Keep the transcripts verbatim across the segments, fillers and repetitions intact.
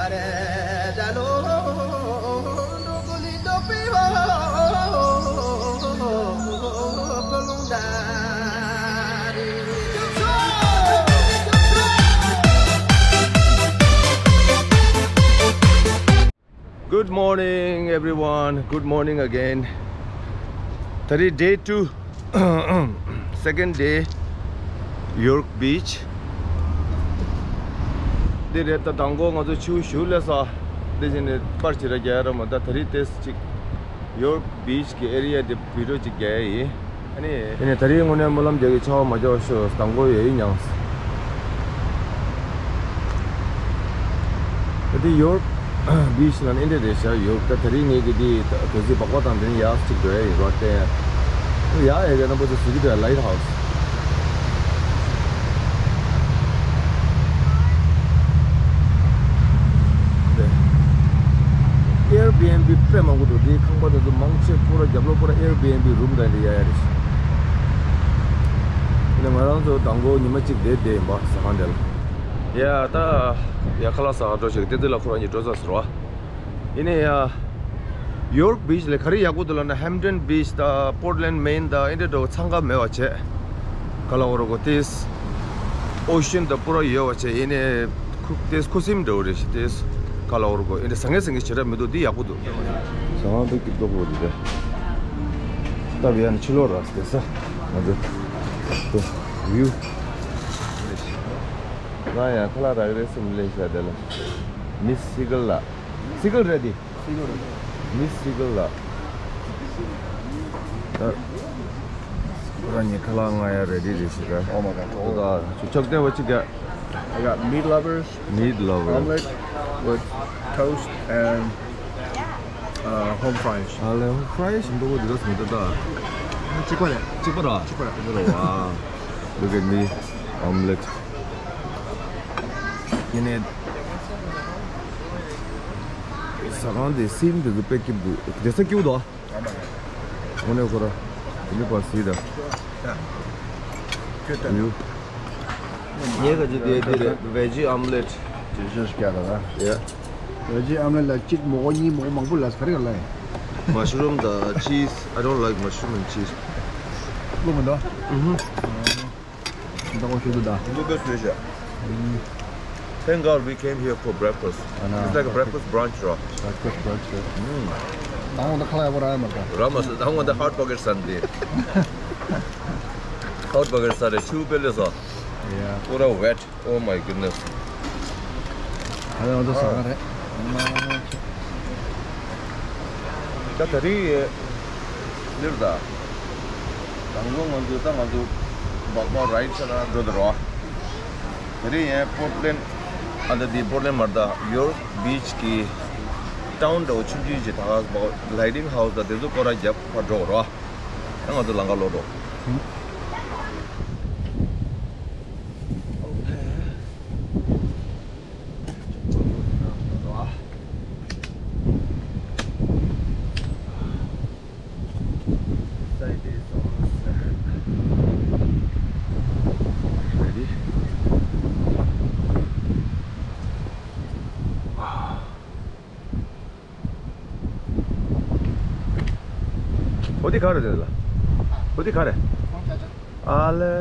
Good morning, everyone. Good morning again. ད་རེས་day two, second day, York Beach. འདི་རེད། ད་དང་པོ་ང་ཚོ་ཆུ་བཞུར་ལས་ས་འདི་བཞིན་ནས་པར་ཅིག་ར་རྒྱག་ཡ་ར་མ། ད་ད་རེས་ཏེས་ཅིག་York Beach གི་area འདི་བི་ཌི་ཡོ་ཅིག་རྒྱག་ཡ་ཡིན། ཨ་ནི། ཨ་ནི་ད་རེས་དངོས་གནས་སྨོན་ལམ་རྒྱག་གི། ཆར་པ་མ་རྒྱག་ཤོག་དང་པོ་ཡོད་ཡིན་ཡང་། ད་དེ་York Beach ལ་ནི་འདི་རེད་ཤག York ད་ད་རེས་ངེད་ཀྱི་དེ་དུས་ཚོད་སྦག་སྦག་དང་དེ་ནི་ཡག་ཅིག་འགྲོ་ཡ་ཡིན་རོ། བལྟས་ཡ་ཡག་ཡོད་ན་པོ་ཚོ་གཟིགས་ཀྱི་འདུག Lighthouse། Airbnb དཔེ་མང་པོ་འདུག་དེའི་ཁང་པ་དེ་ཚོ་མང་ཆེ་པུ་ར་རྒྱབ་ལོགས་པུ་ར་Airbnb རུམ་དང་དེ་ཡ་ཡ་རེད། ཨ་ནི་ང་རང་ཚོ་དང་པོ་ཉི་མ་གཅིག་བསྡད་བསྡད་ཡིན་པ་ཟ་ཁང་དེ་ལ། ཡ་ད་ཡ་ཁ་ལག་ཟ་ཁང་འགྲོ་ཞིག་དེ་དེ་ལ་ཁོ་རང་གཉིས་འགྲོ་ས་ཟེར་བ། ཡིན་ནའི་ཡ། York Beach ལ་ག་རེ་ཡག་པོ་འདུག་ལབ་ན་Hampton Beach དང་Portland Main དང་ཨེ་འདྲ་འདྲ་བོ་འཚང་ཁ་མེད་པ་བྱས། ག་ལ་འོ་རོ་གོ་ཏེས། Ocean དང་པུ་ར་ཡོད་པ་བྱས་ཡིན་ནའི་ཁུ་ཏེས་ཁུ་སིམ་འདྲ་བོ་རེད་ཤི་ཏེས། ག་ལ་འོ་རོ་གོ་ཨེ་འདྲ་ཟ་ངེ་ཟ་ངེ་བྱེད་ར་མི་འདུག་འདི་ཡག་པོ་འདུག་ཟ་ཁང་དུ་སྐྱིད་པོ་འདུག་དེ། སྟབས་ཡག་ནི་ཕྱི་ལོགས་ར་སྟེ་ས་ང་ཚོ་དེ་view ང་ཡང་ཁ་ལག་རག་རེད་སེམས་ལས་ཤ་དེ་ལ། Miss Siegel ལ། Siegel རེད་དེ། Miss Siegel ལ། ད་ཁོ་རང་གཉིས་ཁ་ལག་ང་ཡ་ready རེད་ཟེར་ག Oh my God. ད་ཆུ་ཆག་དེ་བ་ཅིག་ག I got meat lovers, meat lover omelet with toast and uh, home fries. ཨ་ལེ། home fries འདུག་གོ་འདི་ག་སུ་འདུག་ད། གཅིག་པ་རེད། གཅིག་པ་ར། གཅིག་པ་རེད། གཅིག་པ་ར་བ། Look at me. omelet. ཡིན་ནའི། ཟ་ཁང་དེ་སིམ་དེ་ཚོ་དཔེ་སྐྱིད་འདུག་དེ་ས་སྐྱིད་འདུག་དངོས་གནས་ཁོ་ར། དེ་ནི་པར་སི་ད། ཡུ། ངའི་ག་ཅི་དེ་དེ་རེད། Veggie omelet. དེ་ཤོས་སྐྱ་ད་ད། ཡ། Veggie omelet ལ་གཅིག་མོག་གཉིས་མོག་མང་པོ་ལ་ག་རེ་ག་ལ་ཡིན། Mushroom དང་cheese. I don't like mushroom and cheese. བླུག་མི་འདུག་ཨུ་ཧུ། ད་གོ་ཤུ་དུ་ད། འདུག་ག་སུས་བྱས། Thank God we came here for breakfast. I know. It's like a breakfast brunch ར། Breakfast brunch རེད། ད་འོང་ད་ཁ་ལག་ཡག་པོ་རག་ཡ་མ་རེད། རག་མ་སོང་། ད་འོང་ད་Hot Pocket ཟ་ནི་དེ། Hot Pocket ཟ་རེད། ཆུ་དཔེ་ལས་སོ། Yeah. པུ་ར་wet. Oh my goodness. ད་ང་ཚོ་ཟ་ག་རེད། ད་ད་རེས་འདིར་ད། དང་པོ་ང་ཚོ་ད་ང་ཚོ་སྦག་སྦག་རའིཌ་ས་ལ་འགྲོ་དེ་རོ། ད་རེས་ཡང་Portland ཨ་ད་འདི་Portland མར་ད་York Beach གི་ཊའུན་འདྲ་བོ་ཆུང་ཆུང་ཅིག་ད་ག་སྦག་Lighthouse དང་དེ་ཚོ་སྐོར་ར་རྒྱབ་ཕར་འགྲོ་རོ། ད་ང་ཚོ་ལམ་ཁ་ལོག་འགྲོ། འོ་དེ་ག་རེ་རེད་ལ། འོ་དེ་ག་རེ། ཨ་ལེ།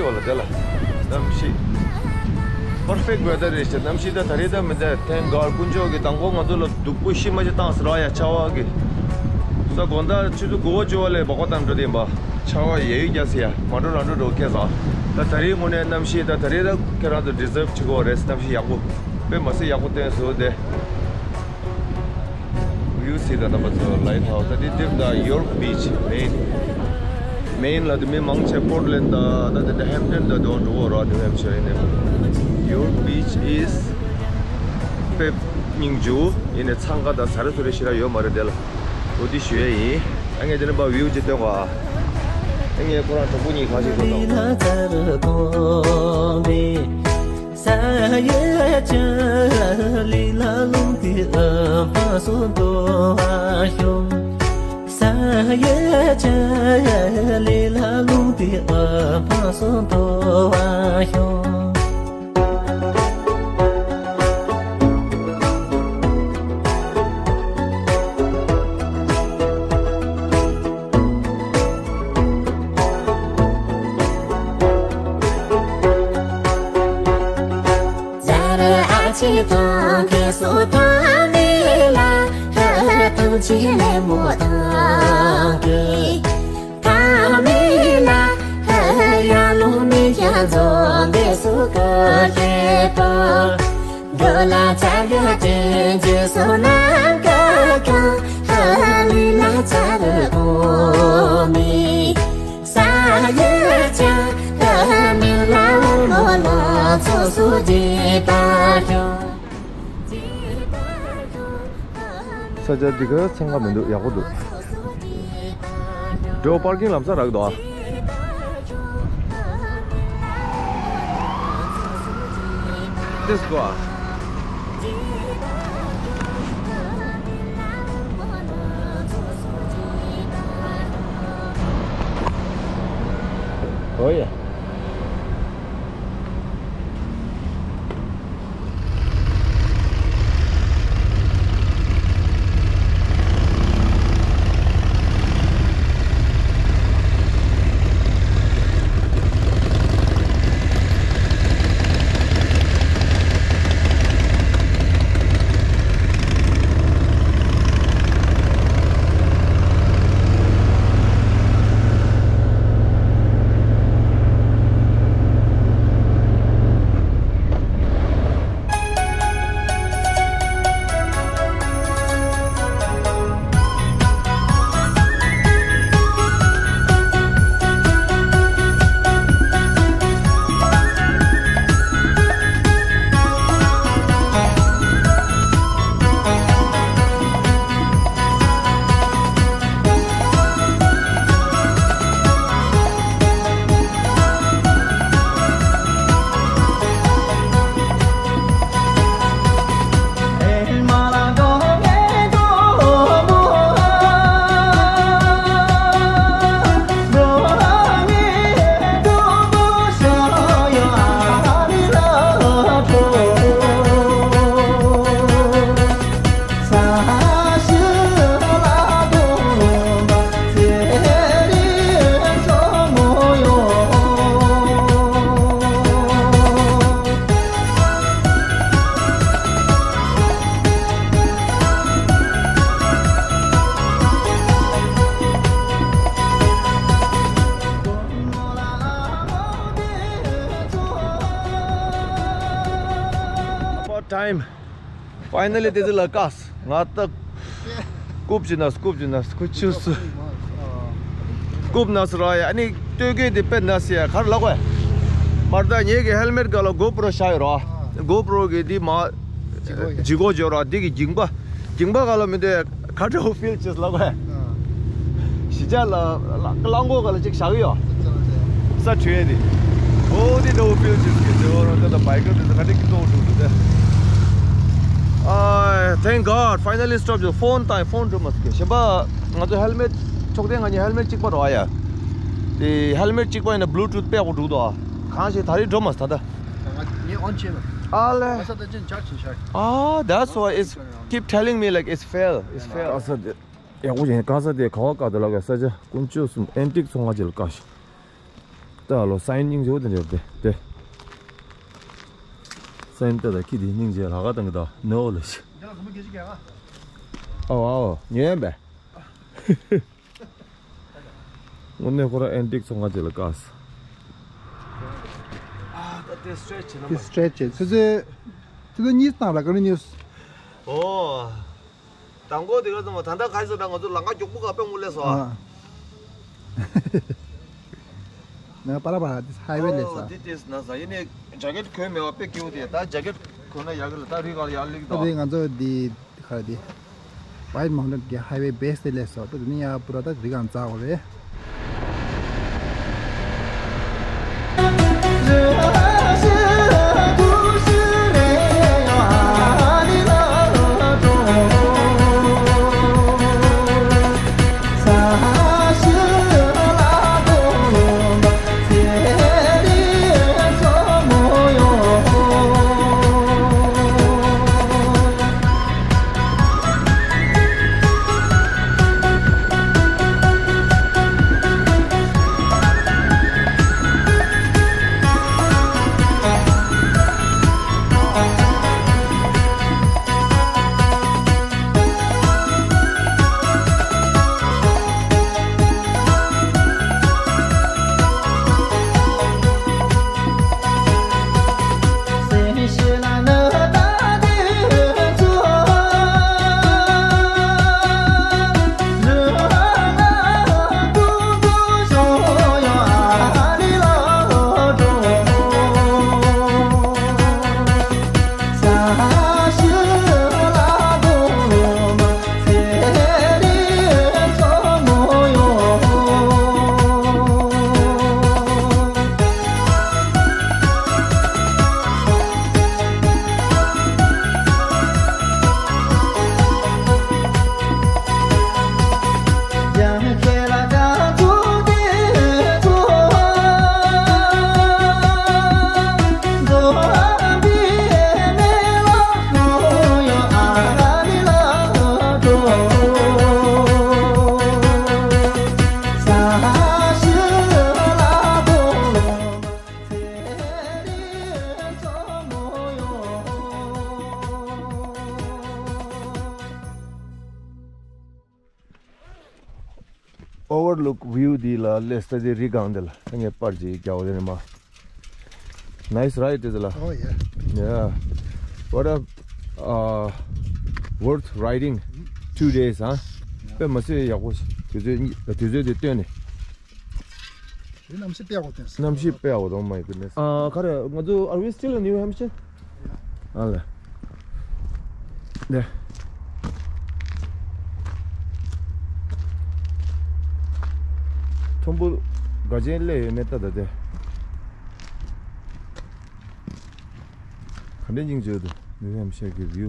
ཡོད་ལ་དེ་ལ། གནམ་གཤིས། perfect weather རེད་ཤག་གནམ་གཤིས་ད་ད་རེས་ད་མི་འདྲ། thank God དཀོན་མཆོག་གིས་དང་པོ་ང་ཚོ་ལ་སྡུག་པོ་ཤི་མ་ཤི་བཏང་ཟེར་བ་ཡ། ཆར་པ་གིས། ས་དགོང་དག་ཆུ་ཚོད་དགུ་པ་བཅུ་པ་ལ་སྦག་སྦག་བཏང་འགྲོ་དེ་ཡིན་པ། ཆར་པ་ཡ་ཡི་རྒྱག་ཟེར་ཡ། མ་འགྲོ་རང་འགྲོ་འགྲོ་ཁེལ་ས། ད་ད་རེས་དངོས་གནས་གནམ་གཤིས་ད་ད་རེས་ད་ཁྱེད་རང་ཚོ་deserve བྱེད་དགོས་རེད། གནམ་གཤིས་ཡག་པོ། དཔེ་མ་སྲིད་ཡག་པོ་སྟོན་སོང་དེ། View གཟིགས་དང་རྣམ་པ་ཚོ། Lighthouse ད་འདི་འདིར་ད་York Beach main main ལ་དེ་མི་མང་ཆེ་Portland ད་ད་དེ་འདྲ་Hampton ད་དེ་འགྲོ་འོ་ར། New Hampshire ཡིན་ནས། York Beach is དཔེ་སྙིང་རྗེ་པོ་ཡིན་ནས། འཚང་ཁ་དང་ཟ་ར་ཚུ་ར་ཞེ་དྲག་ཡོད་མ་རེད་དེ་ལ། འོ་དེ་ཞུ་ཡས་ཡིན། ཨ་ངས་དེ་ནས་ཕར་view ཅིག་སྟོན་གོ་ཨ། ཨ་ངས་ཁོ་རང་གྲོགས་པོ་གཉིས་ཁ་ཤས་ཁོ་དང་། ས་ཆ་འདི་ག་འཚང་ཁ་མི་འདུག་ཡག་པོ་འདུག་འགྲོ་པར་ཀིང་ལམ་སང་རག་འདུག་ཨ། Just go. Oh yeah. About time. Finally དེ་ཚོ་ལ་བཀག་ང་ད་རྐུབ་ཅིག་ན་རྐུབ་ཅིག་ན་རྐུབ་ཆུ་སུ། རྐུབ་ན་སུ་ར་ཡ། ཨ་ནི་སྟོད་གོས་དེ་དཔེ་ན་སི་ཡ། གར་ལ་གོ་ཡ། མར་ད་ངེད་ཀྱི་ཧེལ་མེད་ག་ལ་གོ་པྲོ་ཤ་ཡོད་ར། གོ་པྲོ་གི་དེ་མ། ལྗིད་ཁོག་ཡོད་ར། དེ་གི་འགྱིང་པ། འགྱིང་པ་ག་ལ་མི་འདུག་ག་འདྲ་བོ་ཕིལ་བྱེད་ལ་གོ་ཡ། གཞིས་ཆགས་ལ་གླང་གོག་ག་ལ་ཅིག་བཞག་ཡོད། ས་འཁྲུད་ཡས་དེ། འོ་དེ་འདྲ་བོ་ཕིལ་བྱེད་ཀྱི་དེ། འོ་རང་ད་ད་བྷའི་ཀར་དེ་ཚོ་ག་འདྲ་སྐྱིད་པོ་འདུག་འདུག་དེ། ཨ། Thank God finally stopped. ཕོན་དང་ཕོན་འགྲོ་མ་སོང་གི་གཞན་པ། ང་ཚོ་ཧེལ་མེད་ཕྱོགས་སྟོན་ང་གཉིས་ཧེལ་མེད་གཅིག་པ་རོ་ཨ་ཡ། དེ་ཧེལ་མེད་གཅིག་པ་ཡིན་ན་Bluetooth དཔེ་ཡག་པོ་འགྲོ་འདུག་ཨ། གང་ཞིག་ད་རེས་འགྲོ་མ་སོང་ད་ལྟ། ངས་ཨོན་བྱས་པ། ཨ་ལེ། ཨ་ས་ད་ཅན་ཆར་ཅིག་ཤར། Ah, that's why it's keep telling me like it's fail, it's fail. ག་ས་དེ་ཡག་པོ་ཡིན། ག་ས་དེ་ག་བ་བཀག་དེ་ལ་ག་ས་ཆ་དཀོན་མཆོག་གསུམ་ཨེན་ཊིག་ཚོང་ཁང་ཅིག་ལ་བཀག་ཤག་ད་ལོ་སའིན་སྙིང་རྗེ་པོ་དེ་འདྲ་རེད་དེ། སའིན་ད་ད་ཁྱི་དེ་སྙིང་རྗེ་ལ་ག་བཏང་གི་ད་ནོ་ལ་ཤི། ཨའོ་ཨའོ་ཉོས་ཡིན་པས། དངོས་གནས་ཁོ་རང་ཨེན་ཊིག་ཚོང་ཁང་ཅིག་ལ་བཀག་སོང་། ཨ་ད་དེ་སི་ཊེ་ཆི་བྱེད་ན་དེ་མ་སི་ཊེ་ཆི་བྱེད་ཆུ་ཚོད། ཆུ་ཚོད་གཉིས་བཏང་ར་ཀ་ནི་ནིའུ་སི། ཨོ། དང་པོ་དེ་ག་ཙམ་ད་ལྟ་ག་ཡི་ཟེར་ན་ང་ཚོ་ལམ་ཁ་མགྱོགས་པོ་ག་པས་ངུ་ལས་སོ། ཨ། ང་པ་ར་པ་ར་དེ་ཧའི་ཝེ་ལས་སོ། ཨོ་དེ་དེ་ན་ས་ཡིན་ནས་ཇེ་ཀེཊ་གོན་མེད་པ་དཔེ་སྐྱིད་པོ་དེ། ད་ཇེ་ཀེཊ་གོན་ན་ཡག་གི་ལ། ད་རི་ག་ལ་ཡར་སླེབས་ད་དོ། དེ་ང་ཚོ་དེ་ག་རེ་དེ། White Mountain གི་ཧའི་ཝེ་བེ་སི་དེ་སླེབས་སོང་། ད་དེ་ནས་ཡར་པུ་ར་ད་རི་སྒང་འཛེག་དགོས་རེད། Overlook view འདི་ལ་སླེབས་ས་དེ་རི་སྒང་འདི་ལ་ངས་པར་ཅིག་རྒྱག་པ་དེ་ནས་མ། Nice ride is la. Oh yeah. Yeah. What a uh, worth riding two days, huh? དཔེ་མ་སྲིད་ཡག་པོ་ཞིག་དུས་ཚོད་གཉིས་དུས་ཚོད་དེ་བཏོན་ནས། དེ་གནམ་གཤིས་དཔེ་ཡག་པོ་བཏོན་སོང་། གནམ་གཤིས་དཔེ་ཡག་པོ་འདུག my goodness. ཨ་ག་རེ་ང་ཚོ are we still in New Hampshire? Yeah. ཨ་ལེ། ནས། ཐོམ་བུ་དགའ་ཆེན་སླེབས་ཡོད་མེད་ལྟ་ད་དེ། ག་འདྲའི་སྙིང་རྗེ་འདུག New Hampshire གི་view།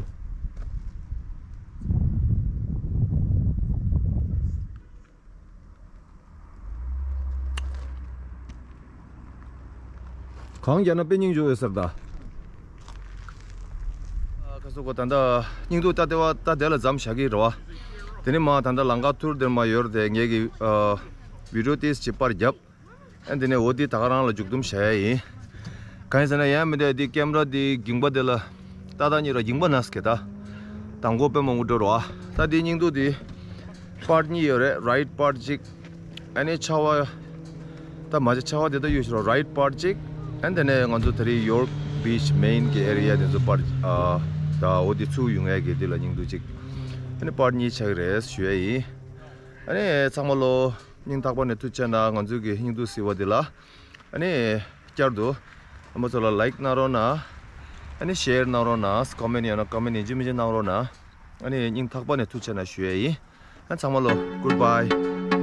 གང་རྒྱག་ན་དཔེ་སྙིང་རྗེ་ཡོད་ཟེར་ད། ཁ་སོ་གོ་ད་ལྟ་སྙིང་སྡུག་ད་ལྟ་བ་ད་དེ་ལ་མཚམས་བཞག་གི་རེད་བ། དེ་ནས་མ་ད་ལྟ་ལམ་ཁ་ཐུར་དེར་མ་ཡོར་དེ་ངེད་ཀྱི་བི་ཌིའོ་ཏིས་ཅིག་པར་བརྒྱབ། ཨ་འདི་ནས་འོ་འདི་ད་ག་རང་ལ་མཇུག་བསྡོམས་བྱ་ཡ་ཡིན། གང་ཡིན་ཟེར་ན་ཡང་མི་འདྲ་འདི་ཀེམ་ར་འདི་འགྱིང་པ་འདི་ལ་ཏག་ཏག་གཉིས་ར་འགྱིང་པ་ན་སྐད་ད། དང་པོ་དཔེ་མང་པོ་འགྲོ་རོགས་ཨ། ད་འདི་སྙིང་སྡུག་འདི་པར་གཉིས་ཡོད་རེད། རའིཊ་པར་གཅིག་ཨ་ནི་ཆ་བ། ད་མ་ཆ་ཆ་བ་དེ་ད་ཡོད་ཤི་རོགས་རའིཊ་པར་གཅིག་ཨ་འདི་ནས་ང་ཚོ་ད་རེས་ཡོར་ཀི་བིཆ་མེན་གི་ཨེ་རི་ཡ་དེ་ཚོ་པར་ཨ། ད་འོ་འདི་ཚུར་ཡོང་ཡ་གི་འདི་ལ་སྙིང་སྡུག་གཅིག་ཨ་ནི་པར་གཉིས་ཆགས་ཀྱི་རེད་ཞུ་ཡ་ཡིན། ཨ་ནི་ཚང་མ་ལོ། སྙིང་ཐག་པ་ནས་ཐུགས་རྗེ་ཆེ་གནང་། ང་ཚོའི་གི་སྙིང་སྡུག་ཟེར་བ་འདི་ལ། ཨ་ནི། བསྐྱར་དུ། རྣམ་པ་ཚོ་ལ་ལའིཀ་གནང་རོགས་གནང་། ཨ་ནི་ཤེར་གནང་རོགས་གནང་། ཀོ་མེན་ཡང་ན་ཀོ་མེན་ཡིན་གཅིག་མིན་གཅིག་གནང་རོགས་གནང་། ཨ་ནི་སྙིང་ཐག་པ་ནས་ཐུགས་རྗེ་ཆེ་གནང་ཞུ་ཡས་ཡིན། ཨ་ཚང་མ་ལོ། Goodbye།